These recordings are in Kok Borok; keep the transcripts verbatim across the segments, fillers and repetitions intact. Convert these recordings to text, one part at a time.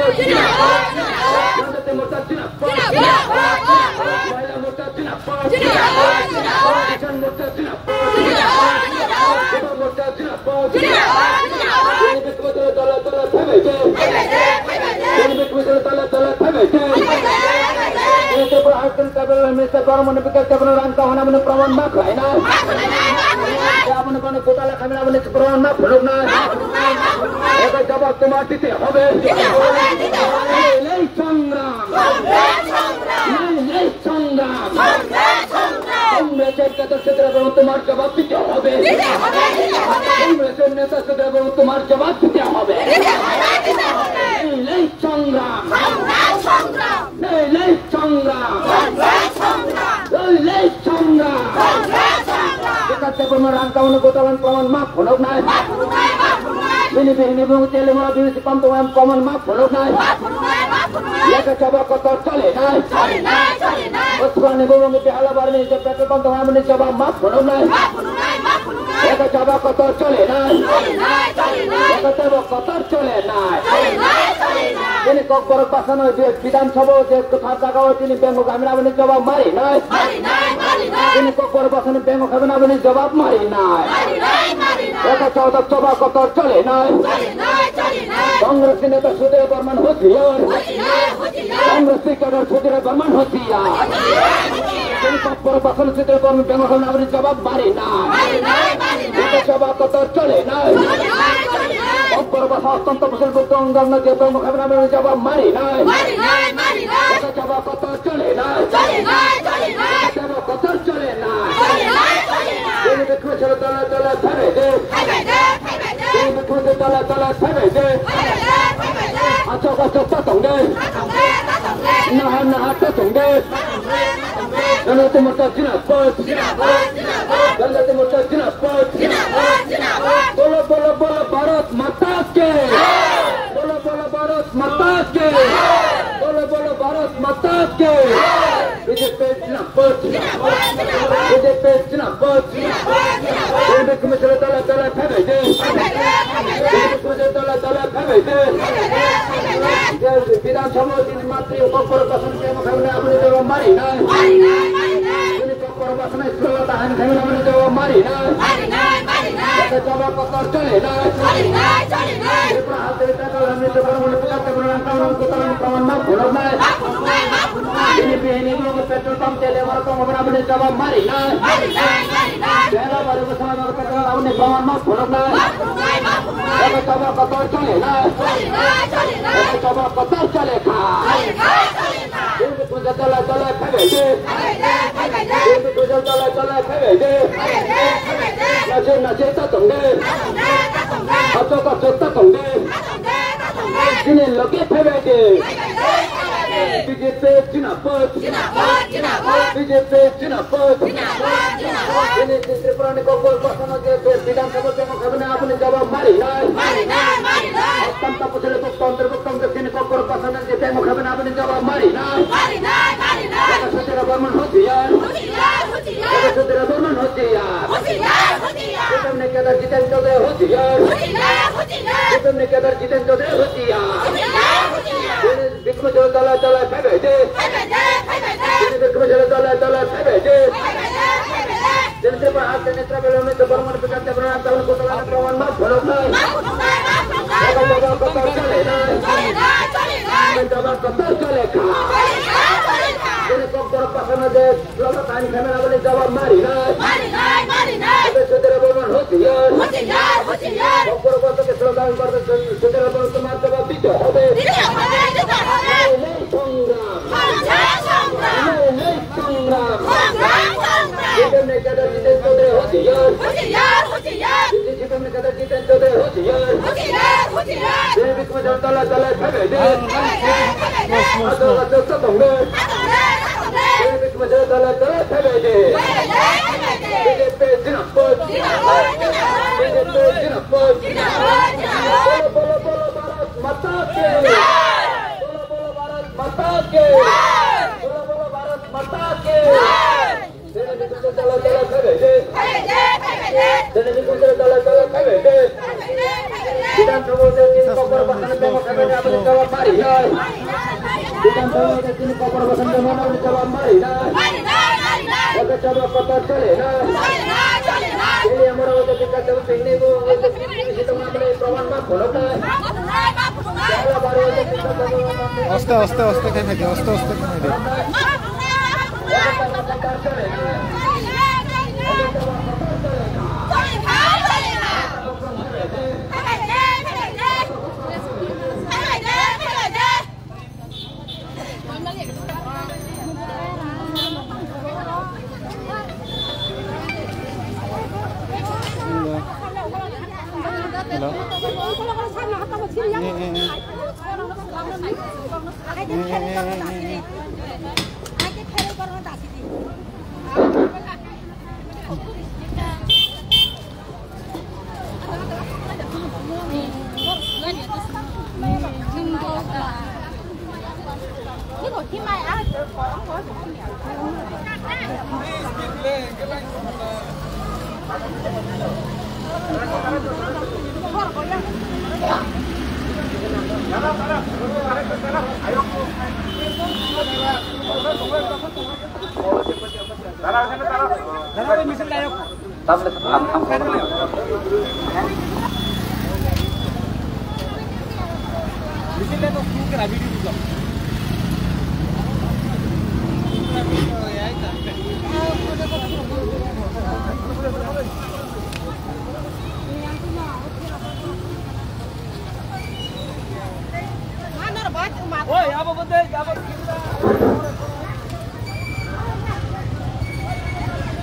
Janjati Morcha Jinabad! Mahila Morcha Jinabad! Kisan Morcha Jinabad! Yuva Morcha Jinabad! Chini bikrojor dole dole thaibai de! Chini bikrojor dole dole thaibai de! Chini Tripura High Court Tribal Minister Dharmendra Bikash Debbarma rang kahuna mani praman ma khlaina. Aboni kono gotala khamina mani praman ma phunukna. Eba jawab tomar dite hobe. Lei lei sangram. Lei lei sangram. Kongresor kedar sedra bang tomar jawab dite hobe. Kongresor neta sedra bang tomar jawab dite hobe. Lei lei sangram. Lei lei sangram. Lei lei sangram. Bikash Debbarma rang kahuna gotala ni praman ma phunuknai. Bini bihini bung tele ma bini sipam tongam praman ma phunuknai. Lekha chaba kotor chole nai. Chole nai, chole nai. Oswani bubung ni bihala barni je petrol pump tong amni chaba ma phunuknai. Ma phunuknai, ma phunuknai. Lekha chaba kotor chole nai. Chole nai, chole nai. Lekha chaba kotor chole nai. Chole nai, chole nai. Chini Kokborok basano je Bidhan Sabha je kwthar jagao chini Bengo khamina bini chaba mari nai. Mari nai, mari nai. Chini Kokborok basano Bengo khamina bini jawab mari nai. Mari nai, mari nai. Lekha chaba kotor chole nai. Chole nai, chole nai. Congress ni neta Sudhir Barman husiar. Husiar, husiar. Congress ni cadre Sudhir Barman husiar. Chini Kokborok basano Sudhir Barman Bengo khamina bini jawab mari nai. Mari nai, mari nai. Lekha chaba kotor chole nai. Chole nai, chole nai. Kokborok basa Ottonto Busul Bukto Wngnarno je Bengo khamina bini jawab mari nai. Mari nai, mari nai. Lekha chaba kotor chole nai. Chole nai, chole nai. Lekha chaba kotor chole nai. Chole nai, chole nai. Chini bikrojor dole dole thaibai de. Thaibai de, thaibai de. Chini bikrojor dole dole thaibai de. Thaibai de, thaibai de. Achok achok ta tong de. Ta tong de, ta tong de. Naha naha ta tong de. Ta tong de, ta tong de. Janjati Morcha Jinabad! Janjati Morcha Jinabad! Bolo bolo bolo Bharat Mata ki! Bolo bolo Bharat Mata ki! Bolo bolo Bharat Mata ki! B J P Jinabad! B J P Jinabad! Bini bikrojor dole dole thaibai de. Bini bikrojor dole dole thaibai de. Je Bidhan Sabha chini matri Kokborok basano Bengo khamina bini jawab mari nai. Chini Kokborok basano Iskulo tahan khamina bini jawab mari nai. Lekha chaba kotor chole nai. Tripura High Court ni judge Dharmendra Bikash Debbarma rang kahuna gotala ni praman ma phunuknai. Bini bihini bung petrol pump tele ma tong khamina bini jawab mari nai. Tela bari bwsala ma petrol aboni praman ma phunuknai. Lekha chaba kotor chole nai. Lekha chaba kotor chole kha. Bini bikrojor dole dole thaibai de. Bini bikrojor dole dole thaibai de. Nache nache ta tong de. Achok achok ta tong de. Chini loge thaibai de. B J P Jinabad! B J P Jinabad! Chini Tripura ni Kokborok basano je Bidhan Sabha Bengo khamina bini jawab mari nai. Mari nai, mari nai. Ottonto Busul Bukto Wngnarno chini Kokborok basano je Bengo khamina bini jawab mari nai. Mari nai, mari nai. Sudhir Barman husiar. Husiar, husiar. Sudhir Barman husiar. Husiar, husiar. Sudhir ni cadre Jiten Chaudhary husiar. Husiar, husiar. Sudhir ni cadre Jiten Chaudhary husiar. Husiar, husiar. Bini bikrojor dole dole thaibai de. Thaibai de, thaibai de. Bini bikrojor dole dole thaibai de. Thaibai de, thaibai de. Chini Tripura High Court ni tribal ni Debbarma Bikash Debbarma rang kahuna gotala ni praman ma phunuknai. Ma phunuknai, ma phunuknai. Lekha chaba kotor chole nai. Chole nai, chole nai. Lekha chaba kotor chole kha. Chole nai, chole nai. Chini Kokborok basano je Lama tani khamina bini jawab mari nai. Mari nai, mari nai. Ebe Sudhir Barman husiar. Husiar, husiar. Kokborok basake slogan barta Sudhir Barman tomar jawab dite hobe. Dite hobe, dite hobe. Lei lei sangram. Sangram, sangram. Lei lei sangram. Sangram, sangram. Jiten Chaudhary, Jiten Chaudhary husiar. Husiar, husiar. Jiten Chaudhary husiar. Husiar, husiar. Jiten Chaudhary dole dole thaibai de. Thaibai de, thaibai de. Achok achok ta tong de. Ta tong de, ta tong de. Jiten Chaudhary dole dole thaibai de. Thaibai de, thaibai de. B J P Jinabad! B J P Jinabad! Bolo, bolo, bolo, Bharat Mata ki! Bolo, bolo, Bharat Mata ki! Bolo, bolo, Bharat Mata ki! Bidhan Sabha je chini Kokborok basano Bengo khamina Oste, oste, oste khe khe, oste, oste khe khe. Hello. Eh, eh, eh. Eh, eh, eh, eh, eh.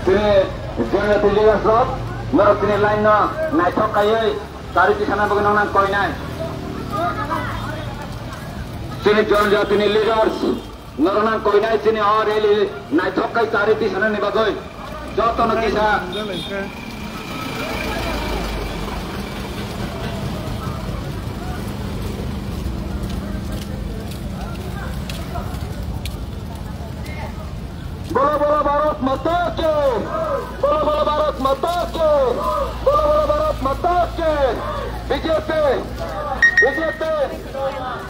Tini General Leaders rok norok tini line no naithok kaiwi chari tisana bagwi nokna koinai. Tini General Leaders norokno ang koinai chini o rally naithok khai chari tisanani bagwi jotono kisa. Bolo bolo Bharat Mata ki! Bolo bolo Bharat Mata ki! Bolo bolo Bharat Mata ki! B J P! B J P!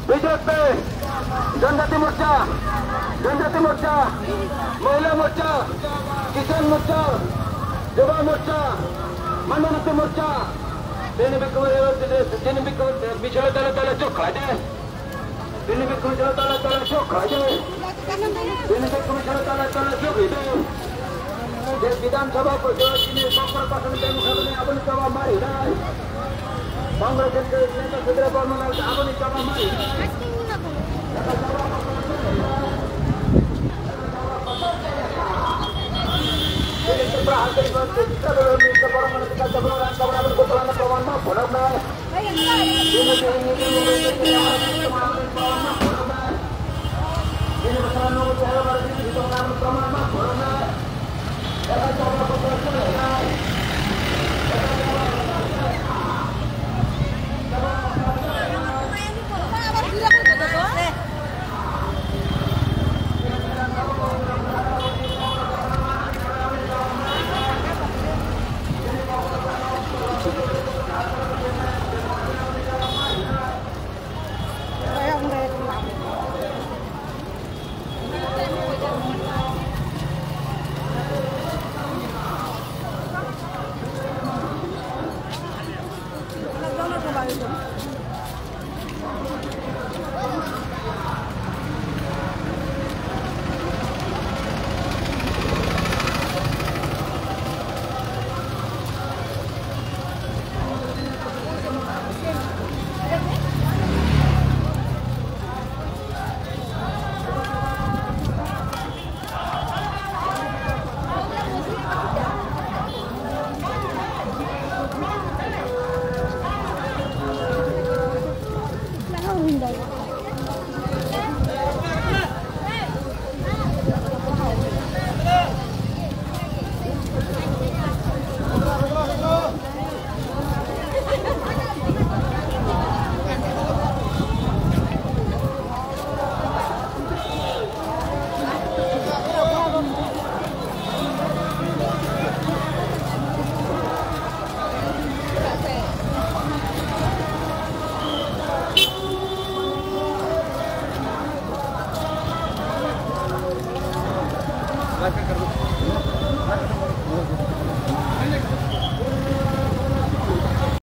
B J P, Janjati Morcha, Janjati Morcha, Mahila Morcha, Kisan Morcha, Yuva Morcha, Mananati Morcha, tini bikku, tini bikku, bichole tala tala chuk khaide. Tini bikku bichole tala tala chuk khaide. Tini bikku bichole tala tala chuk khaide. Je Bidhan Sabha porichoi tini Bangla Bhasan tei mukha bini aboni jawab mari nai. Bangla Bhasan tei neta sudra Borma nai aboni jawab mari nai.